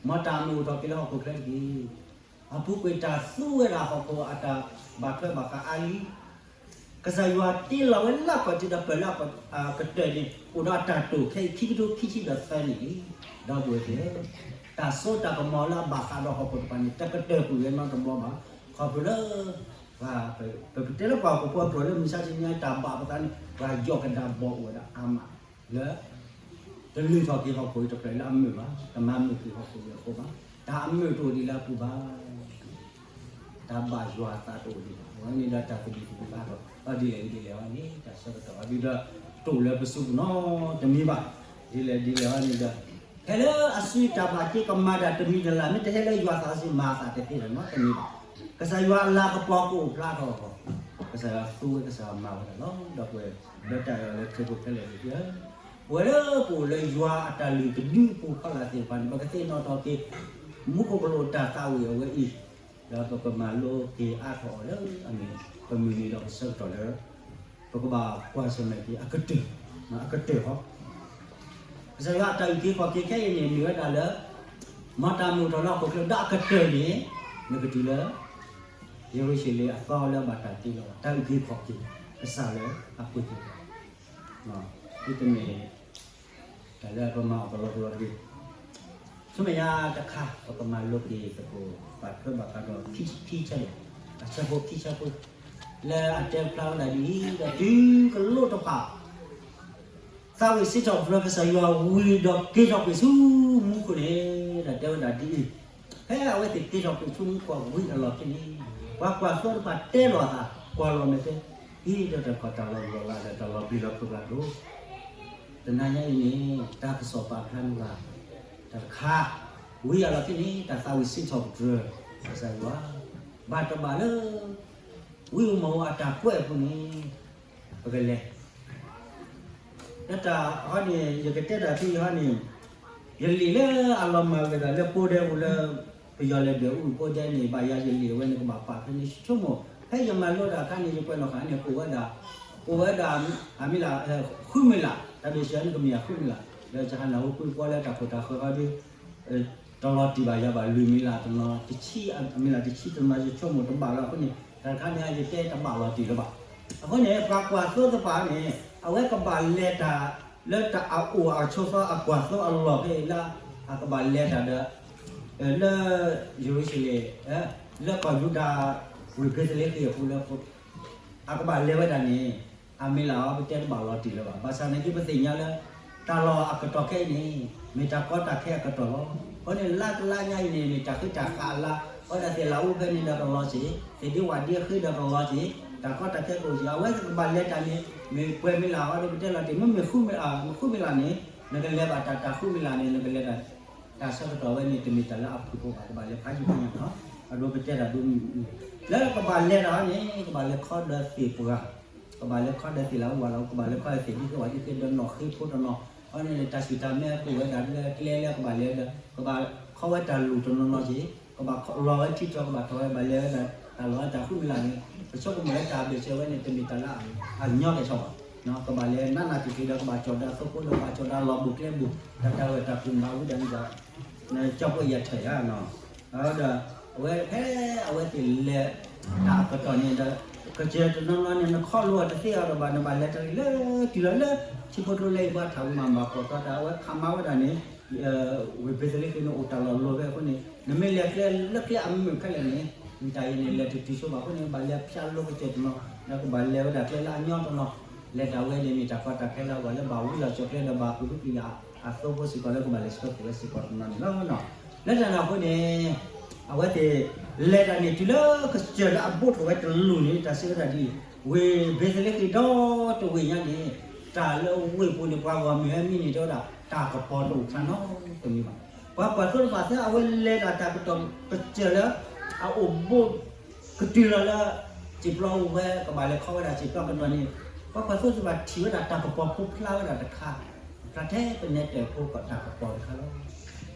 မ်တၢ်မုာ်အိၣ်ထီၣ်က့ၤလၢဟီၣ်ခိၣ်ချၢတက့ၢ်. အပူၤကွံာ်တၢ်သူဝဲဒၣ်ဟီၣ်ခိၣ်အတၢ်ဘၣ်ထွဲဘၣ်ဃးအါလံ. ကစၢ်ယွၤတ့လီၤဝဲလၢကီၢ်ထံးဒီးပၢၢ်လၢအကတၢၢ်န့ၣ် အိၣ်ဒီးအတၢ်တိာ်ခဲအံၤ ခံကထိခံဆံဒီးသၢနံၣ်လံ. ဒီပုၢ်ဝဲၢ်သ့ၣ်ဧၢ, တၢ်စိတၢ်ကမီၤလၢအဘၣ်ဃးဒီးဟီၣ်ခိၣ်တဖၣ်န့ၣ် တကတၢၢ်ကွံာ်ဝဲနီတဘျီဘၣ်. ခီဖျိလၢ ပ ပတဲလၢပှၤဟီၣ်ခိၣ်ဖိအကျိာ်လၢမုၢ်မဆါတနံၤအံၤ တၢ်ဘၣ်ပသးန့ၣ် ပှၤယီၢ်ကဒါဘီအိၣ်ဝဲဒၣ်အါမး လၢ တလုၢ်ထီၣ်က့ၤဟီၣ်ခိၣ်အံၤတဖျၢၣ်လၢအမုာ်ဘၣ်, တမၤမုာ်က့ၤဟီၣ်ခိၣ်အံၤအဃိဘၣ်. တၢ်အမုာ်တအိၣ်ဒံးလၢအပူၤဘၣ်. တၢ်ဘၣ်ယွၤအသးတအိၣ်ဒံးဘၣ်. အဝဲန့ၣ်ဒီးတၢ်သဘံၣ်သဘုၣ်အါထီၣ် အီၤဒ်လဲၣ်ဒ်လဲၣ်အီၤန့ၣ် တၢ်ဆၢကတီၢ်အီၤဒ်ဒီး တအိၣ်လၢပစုပူၤနီတမံၤဘၣ်. ဒ်လဲၣ်ဒ်လဲၣ်အီၤန့ၣ်ဒီး ဖဲလၢအစုတၢ်ဘၣ်က့ၤကမၤတၢ်တမံၤတလၢ် မ့ၢ်တဟဲလၢယွၤသးစီဆှံမၤအသးတသ့လၢၤနီတမံၤဘၣ်. ကစၢ်ယွၤအလၤကပီၤကအိၣ်ဖျါထီၣ်အဂီၢ် ကစၢ်ယွၤသူဝဲ ကစၢ်ယွၤမၤဝဲဒၣ်လီၤ. ဒီပုၢ်ဝဲၢ်လၢတၢ်အဲၣ်အီၤလၢခရံာ်ဖိခဲလၢာ်န့ၣ် ပဝဲလၢပအိၣ်လၢယွၤအတၢ်လုၢ်တဒုအပူၤဖီလာ်သ့ၣ်တဖၣ်န့ၣ် ပကသ့ၣ်နီၣ်ထီၣ်က့ၤ မူခိၣ်ကလူးအတၢ်သးဝံၣ်အဝဲအံၤ, ဒီးပကမၤလိက့ၤအါထီၣ်အီၤလၢအမ့ၢ် ပမုၢ်နံၤဒီးပဆၢကတီၢ်လၢ ပကဘၣ်ကွၢ်ဆၢၣ်မဲာ်က့ၤအကတၢၢ်, အကတၢၢ်ဃီ, ကစၢ်ယွၤအတၢ်အုၣ်က့ၤခီၣ်က့ၤခဲအံၤန့ၣ် မ့ၢ်ဝဲဒၣ်လၢ မ်တၢ်မ့ၢ်အိၣ်ထီၣ်လၢဟီၣ်ခိၣ်ချၢဒီးအကတၢၢ်န့ၣ် နကတုၤလၢ ယရူၤၡလ့ၣ်အသီလၢအဘၣ်တၢ်တ့လီၤ တၢ်အုၣ်က့ၤခီၣ်က့ၤ ကစၢ်လၢအပှ့ၤက့ၤ ဒ်တမ့ၢ် တၢ်လၢပမၤအီၤကလီကလီတဂ့ၤ, ဆူမဲာ်ညါတခါ ပကမၤလိက့ၤသကိး ဘၣ်ထွဲဘၣ်ဃးဒီးခံဆၢ, အဆၢဖိခံဆၢဖိ လၢအတဲဖျါဝဲဒၣ်ဒ်အံၤဒီး တုၤကလိၣ်တဖၣ် သးဝံၣ်စံးထီၣ်ပတြၢၤကစၢ်ယွၤဝံၤဒီးက့ၤထီၣ်ကွံာ်ဆူမူခိၣ်န့ၣ် ဒီးတဲဝဲဒၣ်ဒ်အံၤ, ဖဲအဝဲသ့ၣ်က့ၤထီၣ်ကွံာ်ဆူမူခိၣ်ဝံၤအလီၢ်ခံန့ၣ် ပှၤကွၢ်သိတဖၣ်တဲလိာ်အသး ကွၢ်လီၤမဲာ်တဲ, အံၤဒီးတၢ်ခီၣ်တၢ်လီၤလီၤလးဒီးတၢ်လီၤဘှံးလီၤဖုးကျါဒိၣ် တနၤညါအံၤန့ၣ် တၢ်ကစီၣ်ပာ်ဖျါန့ၢ်ဘၣ် တၢ်တခါ, ဝံၤအလီၢ်ခံန့ၣ် တၢ်သးဝံၣ်စံးထီၣ်ပတြၢၤ ကစၢ်ယွၤ ဘၣ်တဘၣ်လၢ ဝံဧိၤမီၢ်ဧိၤအတၢ်ကွဲးအပူၤန့ၣ် ပကလဲၤ လၢတၢ်ဟီန့ၣ် ယကတဲတၢ်ဖဲယဟီန့ၣ် ယလံာ်လၢအလီၤမၢ်ဝဲဒၣ်လၢပိၢ်ဒဲအိၣ်လၢ ပယီၤလဲၤဒွဲၣ်အူပအိၣ်ဒဲန့ၣ် ဘၣ်ယၤယလံာ်အဝဲန့ၣ် ကဘၣ်ပာ်ဖဲန့ၣ်ဆိကမိၣ် ဖဲယမၤလိတၢ်အခါန့ၣ် ယကွဲးလီၤဃာ်န့ၣ် ပအိၣ်ဝဲဒၣ်, ပအိၣ်ဝဲဒၣ် အမံၤလၢ ဃုမံၤလၢ် တၢ်ဒုးစၢၤန့ၣ်ကမ့ၢ်ယၤဃုမံၤလၢ် လၢယဟးနၢ်ဟူကွံာ်ပှၤလၢတၢ်ခိၣ်တၢ်ဃၢၤဃီဒီး တလီၤတံၢ်ဘၣ်ယၤဘၣ် လွံၢ်မံၤလၢ်တနီၤ တဆံ, အမံၤလၢ်တဆံတနီၤ ယဆိကမိၣ်တဘၣ်လီၤအဃိန့ၣ် တၢ်တခါန့ၣ် ယတဲတဘၣ်လီၤတံၢ်လၢၤဘၣ်. အဃိန့ၣ် ပှၤကွၢ်သိသ့ၣ်တဖၣ်န့ၣ် အဝဲကဘၣ်လဲၤတၢ် လၢတၢ်အအိၣ်အဆိသီအကွၢ်သိအလီၢ်ဖဲအံၤလၢ အကဘၣ်လဲၤတၢ်ဒီး လၢယရူၤၡလ့ၣ် လၢကီၢ်ယူဒၤ ဝ့ၢ်ဘ့းသလ့ဃ့ၣ်အပူၤလၢ အကဘၣ်လဲၤဝဲဒၣ်န့ၣ် အမံၤလၢ်အီၤ ပတဲတဘၣ်လီၤတံၢ်လၢၤဘၣ်. ဘၣ်ဆၣ်သနာ်က့ ပသ့ၣ်ညါလၢ တၢ်လီၢ်အကတီၢ်ခဲအံၤန့ၣ် မ့ၢ်တၢ်ကီတၢ်ခဲအကတီၢ်လီၤ. အဃိန့ၣ် လါတလါညါအံၤန့ၣ် မ့ၢ်တၢ်ဃ့တၢ်ဃးအလါ, အဝဲဒၣ်သ့ၣ်လၢအအိၣ်ဖဲန့ၣ်ဒီးကလီၤစ့ၢ်, သ့ၣ်ဒ့ဝၣ်ဒ့အဃ့ဒီးကလီၤစ့ၢ်, တၢ်ကီတၢ်ခဲကအိၣ်စ့ၢ်, အဝဲသ့ၣ်ကဘၣ်လဲၤတၢ်န့ၣ် မ့ၢ်ပှဲၤမံၤလၢ်အီၤဒီး ပတဲလီၤတံၢ် မ့မ့ၢ်ဃုမံၤလၢ်န့ၣ် နကလဲၤဘၣ်တၢ် တၢ်ဃုမံၤလၢ်န့ၣ် နကလဲၤတၢ် တၢ်ဆၢကတီၢ်ဝဲန့ၣ် တမ့ၢ်တၢ်လၢအဖုၣ်ဖိဘၣ် ကဘၣ်လဲၤဖးယံၤဖးညါလီၤ. အဒိပတဲတၢ်ဒိမုၢ်မုၢ် လၢကဘၣ်လဲၤတၢ်န့ၣ် ကဘၣ်လဲၤခီဒီးသ့ၣ်ပှၢ်, ကဘၣ်လဲၤခီဒီးသ့ၣ်လၢအဝၤလီၤ, ကဘၣ်လဲၤခီဒီးသ့ၣ်ဒ့ဃ့ဝၣ်ဒ့ဃ့ဒီးနီၣ်ဃ့ဖိတနီၤ, အန့ၣ် တၢ်ဆူၣ်တၢ်မဲအကအိၣ်ဝဲဒၣ်လၢကျဲလၢကဘၣ်လဲၤဒီး ကဘၣ်ခီဝဲတၢ်လူၢ်တနီၤနီၤက့ၤ, ကဘၣ်လီၤဝဲထံထီၣ် ကဘၣ်ထီၣ်ဝဲ ဘၣ်လဲၤဝဲဒၣ် တၢ်လီၢ်တၢ်ဃုမံၤလၢ်န့ၣ် ပဆိကမိၣ်လၢတၢ်ဘၢၣ်စၢၤဝဲန့ၣ် တမ့ၢ်တၢ်လၢအညီကဲၣ်ဆိးဘၣ်, ကဘၣ်လဲၤနးနးကျံၤကျံၤဒီး ကဘၣ်ကၠီၣ်ဒီးအသိဖိဒီး ကဘၣ်ကၠီၣ်ဒီးအလီၢ်ဘူးကျဲဘူး, တၢ်တၢ်ဝဲၢ်တၢ်ကူၣ်မၤဝံၤဒီးန့ၣ်ဒီး ကၠီၣ်ပှဲၤယၤထၢၣ်ဧါ, ဒီး အဝဲဖဲအဝဲသ့ၣ်လဲၤ တၢ်အကတီၢ်န့ၣ်ဒီး ကစၢၢ်တနီၤနီၤန့ၣ် နခီလိာ်အီၤတသ့အီၤဒီးဘၣ် နဘၣ်လဲၤတၢ်လၢ တုၤလီၤလၢ ထံဖိကျိလၢအံၤ ပှၤထးဝံၤမၤဘၣ်ကီၢ်သီတၢ် အဝဲခးမၤဝဲဒၣ်န့ၣ် ဝ့ၢ်ဘ့းသလ့ဃ့န့ၣ် အိၣ်တၢ်လီၢ်လီၤဖဲအဃိန့ၣ် နမ့ၢ်လဲၤကျဲလၢကျဲအမုာ်ခဲလၢာ်န့ၣ် မ့ၢ်တၢ်အံၤန့ၣ် လဲၤတတုၤဆိဘၣ်အဃိန့ၣ် ဘၣ်လဲၤဖၠးလိကစၢၢ်တနီၤ ဒီးကဘၣ်လဲၤဝဲဒၣ်ကျဲလၢအညီတနီၤ လဲၤတၢ်ဝဲန့ၣ် မ့ၢ်တၢ်ကီတၢ်ခဲလၢအဂီၢ်လၢဘၣ်ဝံလီၤကၠီၣ်ကျဲဒီးဘၣ်ကဟုကယာ်အသိဖိစ့ၢ်ကီးလၢကဘၣ်လဲၤဆှၢခိၣ်ဝဲစ့ၢ်ကီးတနီၤန့ၣ်လီၤ. လၢတၢ်န့ၣ်အဃိန့ၣ် အဝဲသ့ၣ်လဲၤတၢ်န့ၣ် တုၤလၢကစၢၢ်လၢအဘိးထီၣ်ဝဲတလူၢ်န့ၣ် တၢ်စံးဝဲဒၣ်ဒ်အံၤ, ဝ့ၢ်ဘ့းသလ့ဃ့ဒီတဝ့ၢ်ညါန့ၣ် တၢ်လၢဝ့ၢ်ပူၤန့ၣ် ပှၤဂီၢ်မုၢ်ဟဲမံန့ၣ် တဲဝဲဒၣ် တၢ်ကပီၤတအိၣ်ဖျါနီတမံၤဘၣ်. ပှၤကွၢ်သိတဖၣ်သ့ၣ် အဝဲလဲၤဒၣ်တၢ်ကတီၢ်ကစၢၢ်လၢ အအိၣ်ဘိး ကတုၤလီၤလၢ စံာ်ပျီအိၣ်ဝဲ ကဘၣ်လဲၤခီဝဲဒၣ်စံာ်ပျီကတီၢ်န့ၣ် ပှၤကွၢ်သိတဖၣ်ထံၣ်ဝဲဒၣ်တၢ်ကပီၤဖိဖျါဝဲဒၣ်တခါ, ဖျါထဲပနဲတၢၢ်ဖိကီးတၢ်ကပီၤတခါလီၤ.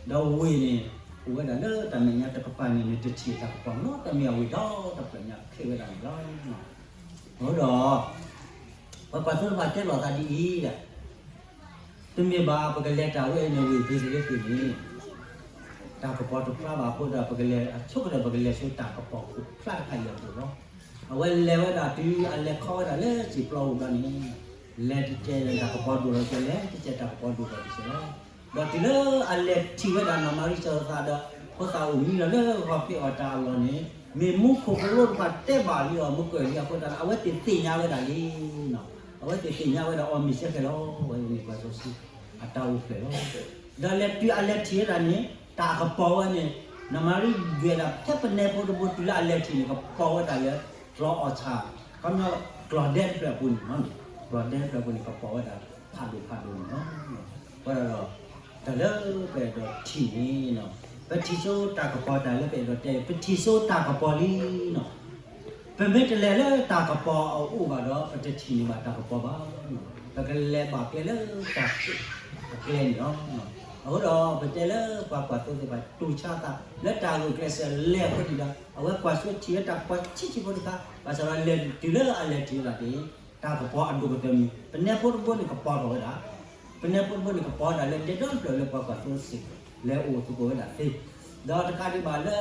ဒီးဝ့ၢ်န့ၣ် အိၣ်ဝဲဒၣ်လၢတၢ်မဲာ်ညါတကပၤန့ၣ် နတထံၣ်တၢ်ကပီၤနီတမံၤအဝ့ၢ်ဒီတဖျၢၣ်ညါခဲဝဲဒၣ်န့ၣ်လီၤ. အဃိဒီး ပှၤကွၢ်သိတဖၣ်တဲလိာ်သးဒ်အံၤဒီး တမ့ၢ်ဘၣ်ပကလဲၤတၢ်ဝဲအံၤန့ၣ် ဝ့ၢ်ဘ့းသလ့ဃ့န့ၣ် တၢ်ကပီၤတဖျါဘၣ်အဃိဒီး ပကလဲၤအဆိကတၢၢ် ပကလဲၤဆူတၢ်ကပီၤဖိဖျါတခါအံၤအပူၤလီၤ. အဝဲလဲၤဝဲဒၣ်တုၤအလဲၤခီဝဲဒၣ်လၢစံာ်ပျီအိၣ်ဘျီန့ၣ် လဲၤတကဲတၢ်ကပီၤဒိၣ်ထီၣ်ကဲ လဲၤတကဲတၢ်ကပီၤဒိၣ်ထီၣ်ကဲစ့ၢ်လီၤ. ဒီးတုၤလၢအလဲၤထံၣ်ဝဲဒၣ်နီၢ်မၤရံစၢၤသးဒီး ဖိသၣ်အိၣ်မံလီၤလၢဂီၤဖံးအီၣ်တၢ်အလီၢ်န့ၣ် မ့ၢ်မူခိၣ်ကလိတဖၣ်တဲဘၣ်လံအီၤ မုၢ်ကၢၢ်လံအဃိသတးန့ၣ် အဝဲသ့ၣ်သ့ၣ်ညါဝဲဒၣ်လံ အဝဲသ့ၣ်သ့ၣ်ညါဝဲဒၣ်အီၤမ့ၢ်စဲဃဲၤလီၤ ဝဲန့ၣ်ပှၤစီဆှံ အတၢ်အိၣ်ဖျဲၣ်လီၤ. ဒီးလဲၤတုၤအလဲၤထံၣ်ဝဲဒၣ်န့ၣ် တၢ်ကပီၤဝဲန့ၣ် နီၢ်မၤရံဒွဲၣ်ဒၣ်ထဲပနဲဖိတဘိတုၤလၢအလဲၤထံၣ်န့ၣ် ကပီၤဝဲဒၣ်လၢ ကျီအီၣ်ဆၣ် ခီပညီကျီၢ်ဒဲတဖျၢၣ်အပူၤန့ၣ် ကျီၢ်ဒဲတဖျၢၣ်အပူၤန့ၣ် ကပီၤဝဲဒၣ်ဖးဒိၣ်ဖးဒိၣ်န့ၣ်လီၤ. အဃိဒီး တၢ်လၢပအဲၣ်ဒိးထံၣ်န့ၣ် ပထံၣ်စိတၢ်ကပီၤတၢ်လၢပအဲၣ်ဒိးတဲ ပထံၣ်စိတၢ်ကပီၤလံနီၤ. ပမ့ၢ်တလဲၤလၢတၢ်ကပီၤအအိၣ်ဘၣ်ဒီး ပတထံၣ်န့ၢ်ဘၣ်တၢ်ကပီၤဘၣ်. ပကလဲၤဘၣ်ကျဲလၢတၢ်အကျဲန့ၣ်လီၤ. အဃိဒီးပတဲလၢပှၤကွၢ်သိသ့ၣ်တဖၣ် တူၢ်ဆါသးလၢတၢ်ဂုာ်ကျဲးစၢးလဲၤအဃိန့ၣ်ဒီး အဝဲကွၢ်စိထံၣ်လၢတၢ်ကပီၤဆံးဆံးဖိတခါ ဘၣ်ဆၣ်ဒီးလဲၤတုၤလၢအလဲၤထံၣ်ဝဲဒၣ်န့ၣ် တၢ်ကပီၤအဒိၣ်ကတၢၢ်မ့ၢ် ပနဲဖိတဘိန့ၣ်ကပီၤထီၣ်ဝဲဒၣ်, ပနဲဖိတဘိန့ၣ်ကပီၤဝဲဒၣ်လၢဒဲဒီဖျၢၣ်လၢပှၤကွၢ်သိစ့ၢ်ကီး လဲၤအိၣ်သကိးဝဲဒၣ်သ့, ဒီးတကးဒံးဘၣ်လၢ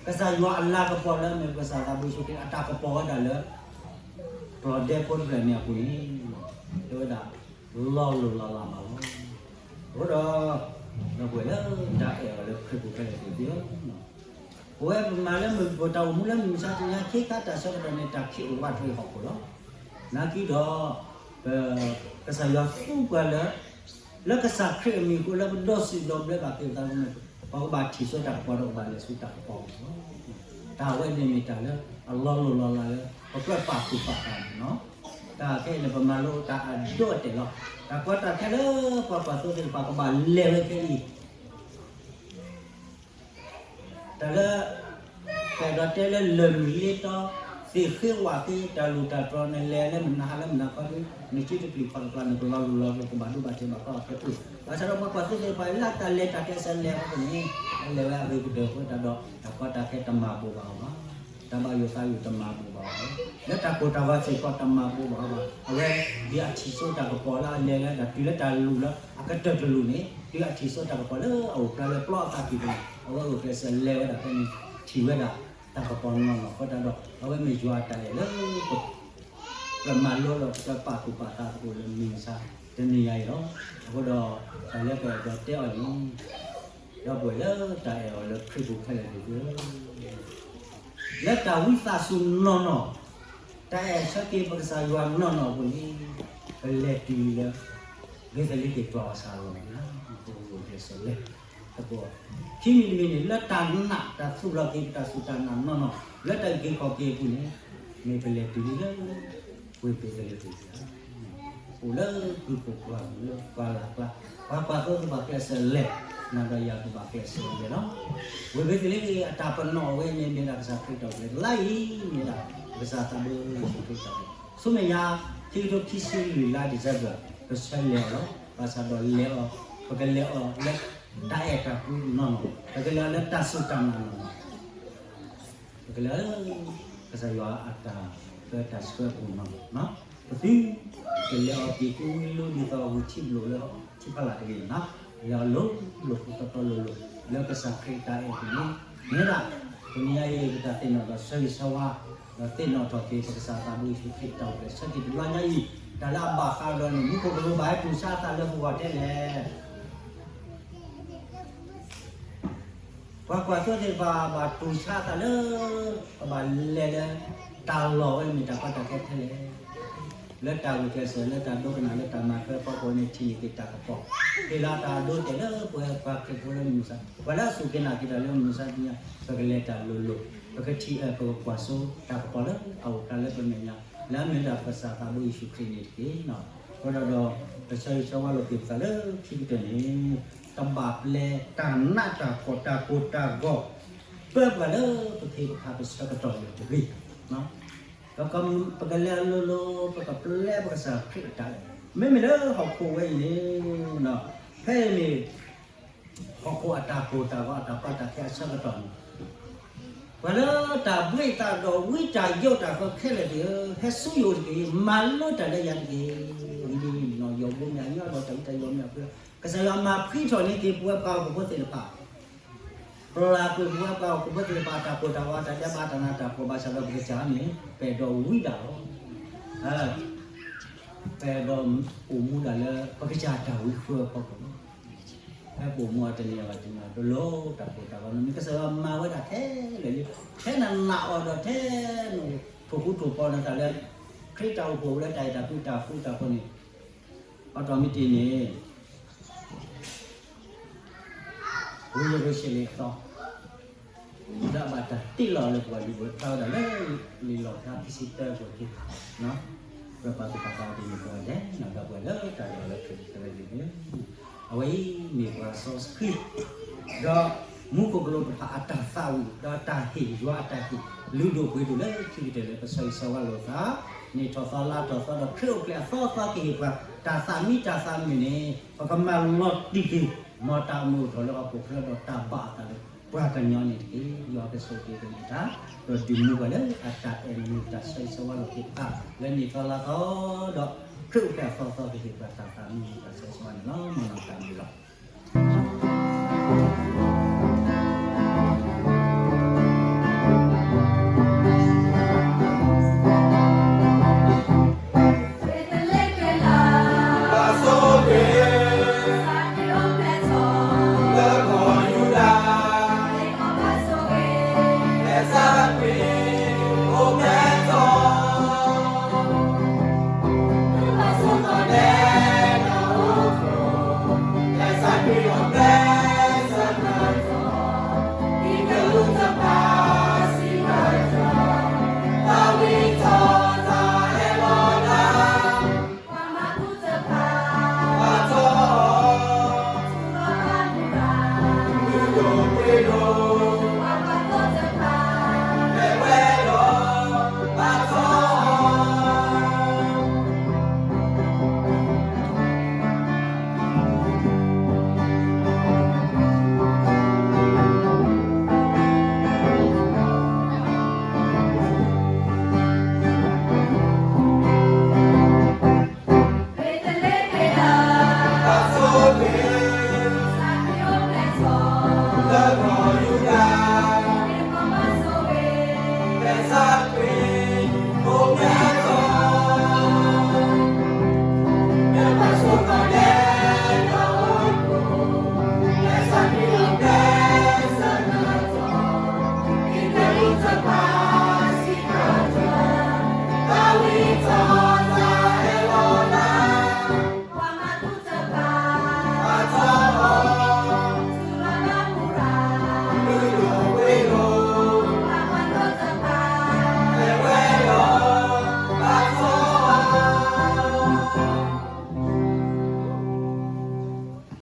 ကစၢ်ယွၤအလၤကပီၤလၢအမ့ၢ်ကစၢ်သးဘိယ့ၣ်ၡူးခရံာ်အတၢ်ကပီၤဝဲဒၣ်လၢ ကျီၢ်ဒဲဖိတဖျၢၣ်န့ၣ်အပူၤန့ၣ် တဲဝဲဒၣ် လီၤလိၢ်လီၤလးဘၣ်လီၤ. အဃိဒီး ဒီပုၢ်ဝဲၢ်လၢတၢ်အဲၣ်အီၤလၢခရံာ်ပူၤခဲလၢာ်သ့ၣ်ဧၢ, ပဝဲပမၤလၢမုၢ်ပတၢ်အိၣ်မူလၢမုၢ်မဆါတနံၤညါ ခ့ခါတၢ်ဆၢကတီၢ်န့ၣ် တၢ်ခံးအိၣ်ဝးထွဲဟီၣ်ခိၣ်လီၤ. နာ်က့ဒီး ပ ကစၢ်ယွၤသူပှၤလၢ လၢကစၢ်ခရံာ်အမံၤအဃိ လၢပဒီစုဒီဘျၢဘၣ်က့ၤပသးန့ၣ် ပကဘၣ်ထံၣ်ဆိတၢ်ကပီၤဒီးကဘၣ်လဲၤဆူတၢ်ကပီၤလီၤ. တၢ်ဝဲန့ၣ်မ့ၢ်တၢ်လၢအလီၤလိၢ်လီၤလးလၢ ပကြၢးပာ်သူၣ်ပာ်သးန့ၣ်လီၤ. တၢ်ခဲအံၤန့ၣ် ပမၤလိတၢ်အဒိအတဲာ်လီၤ. တၢ်ကီတၢ်ခဲလၢပှၤကွၢ်သိသ့ၣ်တဖၣ်ကဘၣ်လဲၤဝဲခဲအံၤ တၢ်လၢ ပအဲၣ်ဒိးတဲလၢလၢၢ်မုၢ်လ့တီ သ့ၣ်ဃ့ဝးဃ့ တၢ်လိၣ်တၢ်တြီၤ နလဲၤလၢမနုၤဟးလၢမနုၤခီဒီး နစုတပျံၤဖီတပျၢ် နကလီၤလိၢ်လီၤလး ကဘၣ်ဒိဘၣ်ထံးဘၣ်ကီအီၤခဲအံၤ, ဘၣ်ဆၣ်ဒီးပှၤကွၢ်သိသ့ၣ်တဖၣ် လၢတၢ်လဲၤတၢ်ကျဲးစၢးလဲၤအဃိန့ၣ် လဲၤဝဲအဂ့ၤကတၢၢ်အဃိသတးဒီး တၢ်ကီတၢ်ခဲတမၤဘူးဘၣ်အီၤဘၣ်. တၢ်ဘၣ်ယိၣ်သးယိၣ်တမၤဘူးဘၣ်အီၤဘၣ်. လၢတၢ်ကိၢ်တၢ်ဂီၤစ့ၢ်ကီးတမၤဘူးဘၣ်အီၤဘၣ်. အဝဲ ဒ်အထံၣ်ဆိတၢ်ကပီၤလၢအလဲၤလၢတၢ်တုၤလၢတၢ်လိၣ်လၢ အကတၢၢ်တလိၣ်န့ၣ် ဒ်အထံၣ်ဆိတၢ်ကပီၤလၢအအိၣ်ဖျါလၢပျီအသးကံၢ်ပူၤန့ၣ် အဝဲအိၣ်ကျဲးစၢးလဲၤဝဲဒၣ်ဖဲန့ၣ် ထံၣ်ဝဲဒၣ်တၢ်ကပီၤနီၢ်နီၢ်အဃိသတးဒီး အဝဲမ့ၢ်ယွၤအတၢ်အဲၣ်လၢ ပမၤလိဒီးပကပာ်သူၣ်ပာ်သးသကိးလၢမုၢ်မဆါတနံၤညါအံၤလီၤ. အဃိဒီး တၢ်လၢပအဲၣ်ဒိးတဲအီၤန့ၣ် ဒီပုၢ်ဝဲၢ်လၢတၢ်အဲၣ်အီၤလၢခရံာ်ပူၤခဲလၢာ်သ့ၣ်ဧၢ, လၢတၢ်ဝံသးစူၤနီၢ်နီၢ်, တၢ်အဲၣ်ဆၢက့ၤပကစၢ်ယွၤနီၢ်နီၢ်အပူၤန့ၣ် ပလဲၤတုၤလၢ ဘ့းသလ့ဟ့ၣ် ပှၤအီၤစးလီၤန့ၣ် ပကဂုာ်ကျဲးစၢးလဲၤသကိး, ခံမံၤတမံၤန့ၣ် လၢတၢ်နာ်တၢ်သူၣ်လီၤက့ၤပတၢ်စူၢ်တၢ်နာ်နီၢ်နီၢ် လၢတၢ်အုၣ်က့ၤခီၣ်က့ၤအပူၤန့ၣ် မ့ၢ်ပလဲၤတုၤလၢ ဝ့ၢ်ဘ့းသလ့ဟ့ၣ် အိၣ်လၢကုၢ်ပူၤကွၢ်လၢပှၢ်လၢ်ကျါ, ပှၤကွၢ်သိသ့ၣ်တဖၣ်ကျဲးစၢးလဲၤ, နၤဒီးယၤကဘၣ်ကျဲးစၢးလဲၤလီၤ. ဝ့ၢ်ဘ့းသလ့ဟ့ၣ်အတၢ်ပနီၣ်အဝဲန့ၣ် မ့ၢ်ဒၣ်ကစၢ်ခရံာ်တီၢ်ပူၤလၢ်လၢ်အံၤ မ့ၢ်ဒၣ်ကစၢ်သးဘိယ့ၣ်ၡူးခရံာ်တီၢ်ပူၤ, ဆူမဲာ်ညါ ခံကထိခံဆံလွံၢ်လါ December ပဆၢလဲၤအီၤလီၤ. ဘၣ်ဆၣ်ဒီးလဲၤအီၤ ပကလဲၤအီၤလၢတၢ်အဲၣ်တၢ်ကွံနီၢ်နီၢ်, ပကလဲၤအီၤလၢတၢ်စူၢ်တၢ်နာ်နီၢ်နီၢ် ပကလဲၤ ကစၢ်ယွၤအတၢ်ပၢတၢ်ဆှၢပူၤနီၢ်နီၢ်, ပသုတလဲၤအီၤက့ၤကူဝံလိဒ်သိးဝံၤထံဘျိးလၢထံဖီလာ်တဂ့ၤန့ၣ်, လဲၤအီၤလိၤလိၤ ဃူတီတီလိၤလိၤ လၢကစၢ်ခရံာ်တၢ်အဲၣ်ပူၤန့ၣ်, မ့ၢ်ဒၣ် တနံၤညါအံၤ ပတၢ်သ့ၣ်နီၣ်ဒီးဆၢဂ့ၤဆၢဝါ ဒီးသ့ၣ်နီၣ်ထီၣ်က့ၤ ပကစၢ်သးဘိယ့ၣ်ၡူးခရံာ်တၢ်အိၣ်ဖျဲၣ်ဆၢက့ၤတဘျီညါအံၤ, တၢ်လၢအဘၣ်ဃးဒီးန့ၣ် မူခိၣ်ကလူးဘၣ်ဟဲတူၢ်ဆါအသးလၢပဂီၢ်ထဲလဲၣ် ပှၤကွၢ်သိသ့ၣ်တဖၣ်ဘၣ်တူၢ်ဆါအသးလၢ ပဘၣ်လဲၤလၢ တၢ်လီၢ်ဝဲမ့ၢ်တၢ်ကီတၢ်ခဲထဲလဲၣ်, လၢတၢ်ဂုာ်ကျဲးစၢး လၢတၢ်ဒိကနၣ် လၢတၢ်မၤထွဲအဖီခိၣ်န့ၣ် ထံၣ်န့ၢ်က့ၤတၢ်ကပီၤ, ဟ့ၣ်လီၤတၢ်အဒိအတဲာ်လၢပဝဲပှၤခရံာ်ဖိလၢမုၢ်မဆါ, ပှၤလၢအစူၢ်က့ၤနာ်က့ၤတၢ်လၢမုၢ်မဆါတနံၤညါ ပကလဲၤတၢ်လိၤလိၤ, ပကထံၣ်အၢၣ်ပကကွၢ်စိတၢ်ကပီၤလၢအအိၣ်ဖျါလၢပမဲာ်ညါ, လၢအမ့ၢ်ဝဲဒၣ်ပကစၢ်သးဘိယ့ၣ်ၡူးခရံာ်န့ၣ်တက့ၢ်. အဃိဒီး ပဆၢဂ့ၤဆၢဝါလိာ်က့ၤပသးလၢခံကတၢၢ်န့ၣ် တဘၣ်ပျဲတၢ်နးတၢ်ဖှီၣ်တၢ်ကိၢ်တၢ်ဂီၤ ပၢပှၤလၢပခ့ပဖးပဆၢကတီၢ်န့ၣ်တဂ့ၤ, ပက ပကလဲၤအလိၤလိၤ ပကပျဲပကစၢ်ခရံာ်အတၢ်အဲၣ်, မ့မ့ၢ်လၢဟီၣ်ခိၣ်ဝဲအံၤန့ၣ် ဖဲအံၤန့ၣ် ဟီၣ်ခိၣ်အတၢ်ကိၢ်တၢ်ဂီၤအတၢ်ကီတၢ်ခဲအဆၢကတီၢ်န့ၣ် ပှၤလၢတၢ်ဘှ့ၣ်သးဒီးဝံတၢ်ယိးတၢ်ဃၢခဲလၢာ်သ့ၣ်ဧၢ, ဟဲဆူယအိၣ်တက့ၢ်, မၤလိတၢ်လၢယၤတက့ၢ်. ဒ်နီၢ်ယီၢ်ဘိမ့ၢ်အညီဒီးတၢ်ဝံတၢ်ယိးမ့ၢ်အဖု, ကစၢ်ယွၤမၤဖှံထီၣ်န့ၢ်က့ၤပဝဲပှၤဟီၣ်ခိၣ်ဖိသ့ၣ်တဖၣ်, ပျၢ်ကွံာ်ပဝဲပှၤဟီၣ်ခိၣ်ဖိသ့ၣ်တဖၣ် တၢ်ကိၢ်တၢ်ဂီၤတၢ်ဒဲးဘးတၢ်နးတၢ်ဖှီၣ်ဘၣ်ဆၣ်ဒီးပကစၢ်န့ၣ် ပအဲၣ်ဒိးဝံဒၣ်လီၤ. ပအဲၣ်ဒိးအိၣ်မူဒၣ်လၢ ပကစၢ်တၢ်ဝံဃၢအဖီခိၣ်လီၤ. ဖဲပအိၣ်မူအီၤတနံၤအဂၤတနံၤအဂၤ တလိၣ်တၢ်ကိၢ်တၢ်ဂီၤန့ၣ်မ့ၢ်ကစၢ်ယွၤမၤဝဲဒၣ်ခဲလၢာ်လံ. ထဲနနာ်အီၤဒီးထဲနထိၣ်ဃူထိၣ်ဖိးနသးလၢ ခရံာ်တၢ်အိၣ်ဖှိၣ်လၢတၢ်အဲၣ်တၢ်ကွံတၢ်ဃူတၢ်ဖိးန့ၣ် အတီၢ်မ့ၢ်တ့ၢ်န့ၣ် ဝံယရူၤၡလ့ၣ်အသီ လၢအဘၣ်တၢ်တ့လီၤလၢပှၤလံာ်ပှဲၤဖျါဝဲဒၣ်လၢ လံာ်လီၣ်ဖျါခံဆံတၢအပူၤတက့ၢ်, ပှၤပာ်သူၣ်ပာ်သးဒ်န့ၣ်ကိးဂၤဒဲး ဒီပုၢ်ဝဲၢ်လၢတၢ်အဲၣ်လၢခရံာ်တဖၣ်လၢအဂ့ၤန့ၣ် အဝဲအံၤမ့ၢ်ပှၤစီဆှံ ဒီးမူခိၣ်ကလူးတဖၣ်အတၢ်သးဝံၣ် ဒီးတၢ်ဟ့ၣ်ယွၤအတၢ်ဟ့ၣ် လုၢ်ဒိၣ်ပှ့ၤဒိၣ်လၢခံကတၢၢ်လၢပဆၢဂ့ၤဆၢဝါလိာ်သး နံၣ်ထီၣ်သီလါထီၣ်သီဒီးခရံာ်အိၣ်ဖျဲၣ်အသီအသီကဟ့ၣ်ပှၤ တၢ်သးမံတၢ်သးမုာ်န့ၣ် ပကမၤလီၤတံၢ်က့ၤ မ်တၢ်မုာ်ထီၣ်လၢဟီၣ်ခိၣ်ချၢဒီးတၢ်ဘၣ်အသးလၢ ပှၤကညီန့ၣ်တက့ၢ်. ယွၤကဆိၣ်ဂ့ၤကလုၢ်ကထါ, ဒီးဒုးမူပှၤလၢအတၢ်အဲၣ်မူတၢ်ဆၢဂ့ၤဆၢဝါလိာ်သ့ၣ်တဖၣ် လၢနံၣ်သီလါသီ, ဒီးခရံာ်အိၣ်ဖျဲၣ်အသီသီ ကဟ့ၣ်ပှၤတၢ်သးမုာ်တၢ်ဆၢဂ့ၤဆၢဝါန့ၣ်လီၤ. မ်နီၢ်တၢ်မုာ်လီၤ.